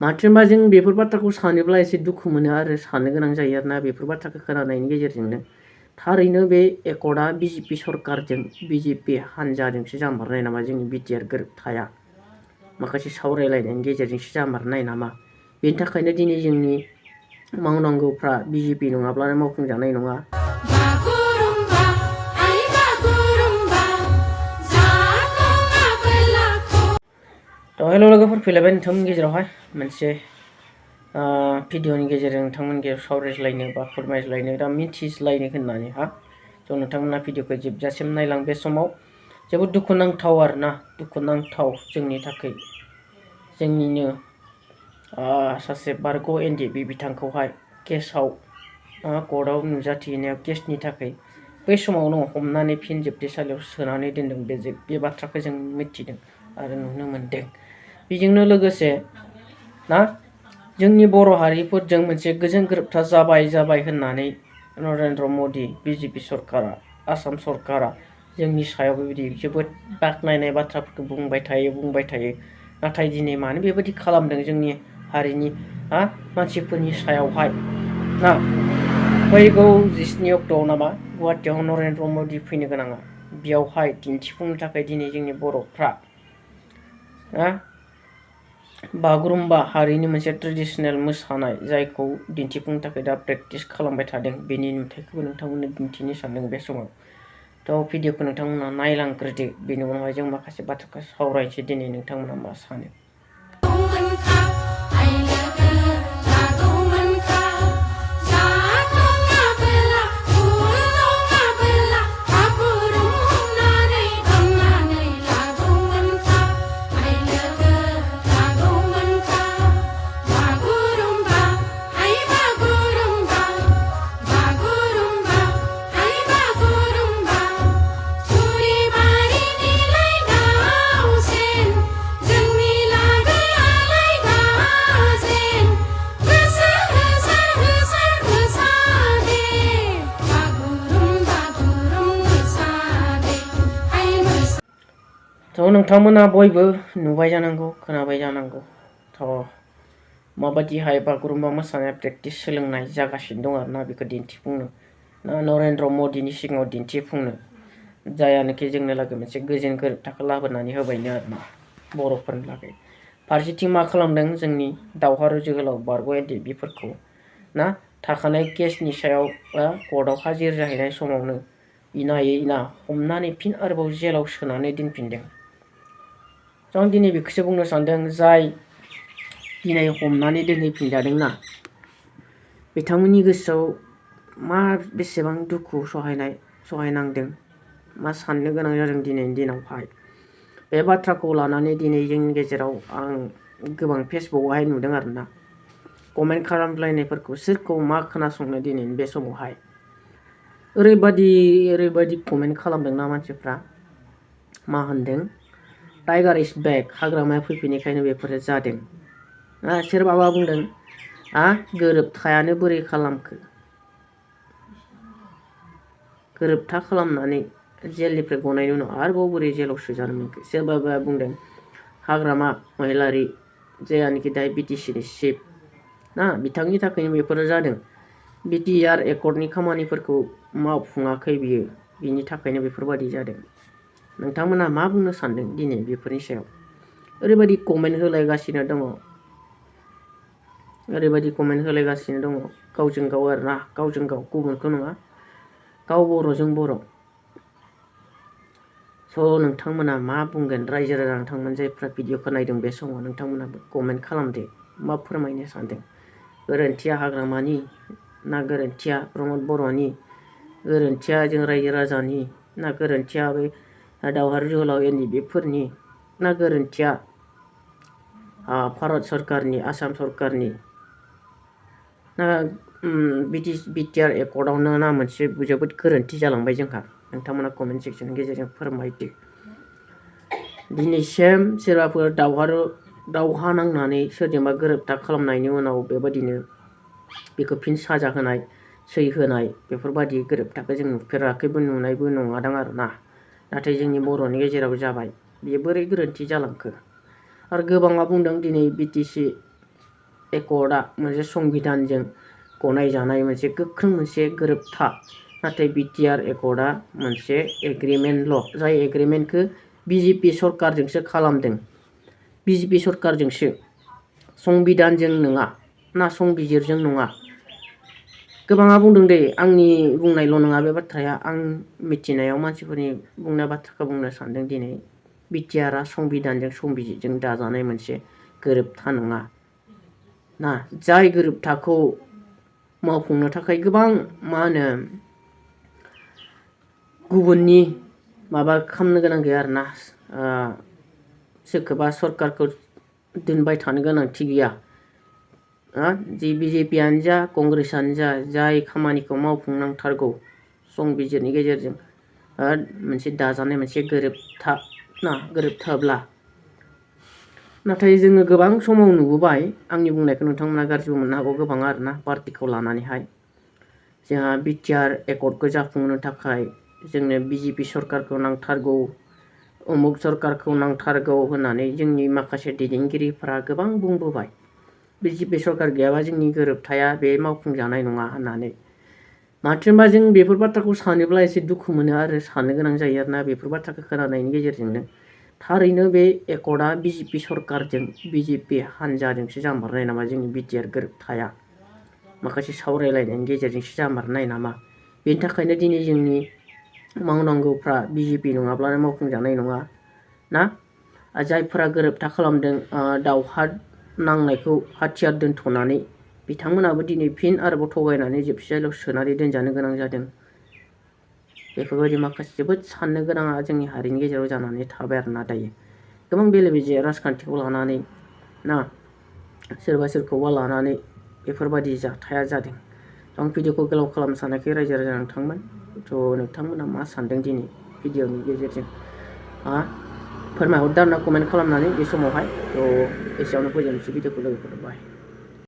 माथो होनबा जों बेफोर बाथ्राखौ सानोब्ला एसे दुखु मोनो आरो साननो गोनां जायो आरोना बेफोर बाथ्राखौ खोनानायनि गेजेरजोंनो थारैनो बे एकर्डआ बिजेपि सरकारजों बिजेपि हानजाजोंसो जामारनाय नामा जोंनि बिटिआर गोरोबथाया माखासे सावरायलायनायनि गेजेरजोंसो जामारनाय नामा बेनि थाखायनो दिनै जोंनि मावनांगौफ्रा बिजेपि नङाब्लानो मावफुंजानाय नङा। हेल' लोगोफोर फैलायबाय नोंथांमोननि गेजेरावहाय मोनसे भिडिअनि गेजेरजों नोंथांमोननि गेजेराव सावरायज्लायनो बा फोरमायज्लायनो दा मिथिज्लायनो होननानै स' नोंथांमोना भिडिअखौ जोबजासिम नायलां बे समाव जोबोद दुखुनांथाव आरोना दुखुनांथाव जोंनि थाखाय जोंनिनो सासे बारग' एनडिएफबि बिथांखौहाय केसआव कर्टआव नुजाथिनायाव केसनि थाखाय बै समावनो हमनानै फिन जोबथेसालियाव सोनानै दोनदों बे बाथ्राखौ जों मिथिदों आरो नुनो मोनदों। बेजोंनो लोगोसे ना जोंनि बर' हारिफोरजों मोनसे गोजोन गोरोबथा जाबाय होननानै नरेन्द्र मदि बिजेपि सरकारा आसाम सरकारा जोंनि सायाव बेबायदि जोबोद बाख्नायनाय बाथ्राफोरखौ बुंबाय थायो नाथाय दिनै मानो बेबायदि खालामदों जोंनि हारिनि मानसिफोरनि सायावहाय ना फैगौ 17 अक्ट'आव नामा गुवाहाटियाव नरेन्द्र मदि फैनो गोनाङा बेयावहाय दिन्थिफुंनो थाखाय दिनै जोंनि बर'फ्रा बागुरुम्बा हारिनि मोनसे ट्रेडिसनेल मोसानाय जायखौ दिन्थिफुंनो थाखाय दा प्रेक्टिस खालामबाय थादों बेनि नुथायखौबो नोंथांमोननो दिन्थिनो सानदों बे समाव थ' भिडिअखौ नोंथांमोना नायलांग्रोदो बेनि उनावहाय जों माखासे बाथ्राखौ सावरायनोसै दिनै नोंथांमोना मा सानो। थ' नोंथांमोना बयबो नुबाय जानांगौ खोनाबाय जानांगौ थ' माबायदिहाय बागुरुम्बा मोसानाया प्रेक्टिस सोलोंनाय जागासिनो दं आरोना बेखौ दिन्थिफुंनो नरेन्द्र मदिनि सिगाङाव दिन्थिफुंनो जायानोखि जोंनो लागै मोनसे गोजोन गोरोबथाखौ लाबोनानै होबायनो आरोना बर'फोरनि लागै फारसेथिं मा खालामदों जोंनि दावहारु जोहोलाव बारग' एनडिएफबिफोरखौ थाखानाय केसनि सायाव कर्टआव हाजिर जाहैनाय समावनो इनायै इना हमनानै फिन आरोबाव जेलाव सोनानै दोनफिनदों। आं दिनै बेखौसो बुंनो सानदों जाय दिनै हमनानै दोनहैफिनजादोंना बिथांमोननि गोसोआव मा बेसेबां दुखु सहायनांदों मा साननो गोनां जादों दिनैनि दिनावहाय बे बाथ्राखौ लानानै दिनै जोंनि गेजेराव आं गोबां फेसबुकआवहाय नुदों आरोना कमेन्ट खालामलायनायफोरखौ सोरखौ मा खोनासंनो दिनैनि बे समावहाय ओरैबायदि कमेन्ट खालामदोंना मानसिफ्रा मा होनदों टाइगार इज बेक हाग्रामाया फैफिननायखायनो बेफोरो जादों सोरबाबा बुंदों गोरोबथायानो बोरै खालामखो गोरोबथा खालामनानै जेलनिफ्राय गनायनि उनाव आरोबाव बोरै जेलाव सोजानो मोनखो सोरबाबा बुंदों हाग्रामा महिलारि जायानोखि दायो बिटिसिनि चिफ बिथांनि थाखायनो बेफोरो जादों बिटिआर एकर्डनि खामानिफोरखौ मावफुङाखै बियो बिनि थाखायनो बेफोरबायदि जादों। नोंथांमोना मा बुंनो सानदों दिनै बेफोरनि सायाव ओरैबायदि कमेन्ट होलायगासिनो दङ गावजों गाव आरोना गावजों गाव गुबुनखौ नङा गाव बर'जों बर'। स' नोंथांमोना मा बुंगोन रायजो राजा नोंथांमोन जायफ्रा भिडिअखौ नायदों बे समाव नोंथांमोनाबो कमेन्ट खालामदो मा फोरमायनो सानदों गोरोन्थिया हाग्रामानि ना गोरोन्थिया प्रमद बर'नि गोरोन्थिया जों रायजो राजानि ना गोरोन्थिया बै दावहारु जोहोलाव एनडिएफबिफोरनि ना गोरोन्थिया भारत सरकारनि आसाम सरकारनि ना बिटिआर एकर्डआवनो ना मोनसे जोबोद गोरोन्थि जालांबाय जोंहा नोंथांमोना कमेन्ट सेक्सननि गेजेरजों फोरमायदो। दिनैसिम सोरबाफोर दावहा नांनानै सोरजोंबा गोरोबथा खालामनायनि उनाव बेबायदिनो बेखौ फिन साजा होनाय सै होनाय बेफोरबायदि गोरोबथाखौ जों नुफेराखैबो नुनायबो नङादां आरोना नाथाय जोंनि बर'नि गेजेराव जाबाय बेयो बोरै गोरोन्थि जालांखो आरो गोबाङा बुंदों दिनै बिटिसि एकर्डआ मोनसे संबिधानजों गनायजानाय मोनसे गोख्रों मोनसे गोरोबथा नाथाय बिटिआर एकर्डआ मोनसे एग्रिमेन्टल' जाय एग्रिमेन्टखौ बिजेपि सरकारजोंसो खालामदों बिजेपि सरकारजोंसो संबिधानजों नङा ना संबिजिरजों नङा गोबाङा बुंदों दे आंनि बुंनायल' नङा बे बाथ्राया आं मिथिनायाव मानसिफोरनि बुंनाय बाथ्राखौ बुंनो सानदों दिनै बिटिआरआ संबिधानजों संबिजिरजों दाजानाय मोनसे गोरोबथा नङा ना जाय गोरोबथाखौ मावफुंनो थाखाय गोबां मा होनो गुबुननि माबा खालामनो गोनां गैया आरोना सोरखौबा सरकारखौ दोनबाय थानो गोनांथि गैया जि बिजेपियानो जा कंग्रेसआनो जा जाय खामानिखौ मावफुंनांथारगौ संबिजिरनि गेजेरजों मोनसे दाजानाय मोनसे गोरोबथा ना गोरोबथाब्ला नाथाय जोङो गोबां समाव नुबोबाय आंनि बुंनायखौ नोंथांमोना गाज्रिबो मोननो हागौ गोबाङा आरोना पार्टिखौ लानानैहाय जोंहा बिटिआर एकर्डखौ जाफुंहोनो थाखाय जोंनो बिजेपि सरकारखौ नांथारगौ उमुक सरकारखौ नांथारगौ होननानै जोंनि माखासे दैदेनगिरिफ्रा गोबां बुंबोबाय बिजेपि सरकार गैयाबा जोंनि गोरोबथाया बे मावफुंजानाय नङा होननानै माथो होनबा जों बेफोर बाथ्राखौ सानोब्ला एसे दुखु मोनो आरो साननो गोनां जायो आरोना बेफोर बाथ्राखौ खोनानायनि गेजेरजोंनो थारैनो बे एकर्डआ बिजेपि सरकारजों बिजेपि हानजाजोंसो जामारनाय नामा जोंनि बिटिआर गोरोबथाया माखासे सावरायलायनायनि गेजेरजोंसो जामारनाय नामा बेनि थाखायनो दिनै जोंनि मावनांगौफ्रा बिजेपि नङाब्लानो मावफुंजानाय नङा ना जायफोरा गोरोबथा खालामदों दावहा नांनायखौ हाथियार दोनथ'नानै बिथांमोनाबो दिनै फिन आरोबाव थगायनानै जोबसियाव सोनानै दोनजानो गोनां जादों बेफोरबायदि माखासे जोबोद साननो गोनाङा जोंनि हारिनि गेजेराव जानानै थाबाय आरोना दायो गोबां बेले बेजे राजखान्थिखौ लानानै ना सोरबा सोरखौबा लानानै बेफोरबायदि जाथाया जादों आं भिडिअखौ गोलाव खालामनो सानाखै रायजो राजा नोंथांमोन नोंथांमोना मा सानदों दिनै भिडिअनि गेजेरजों फोरमायहरदो आरोना कमेन्ट खालामनानै बे समावहाय एसेयावनो फोजोबनोसै भिडिअखौ लोगोफोर बाय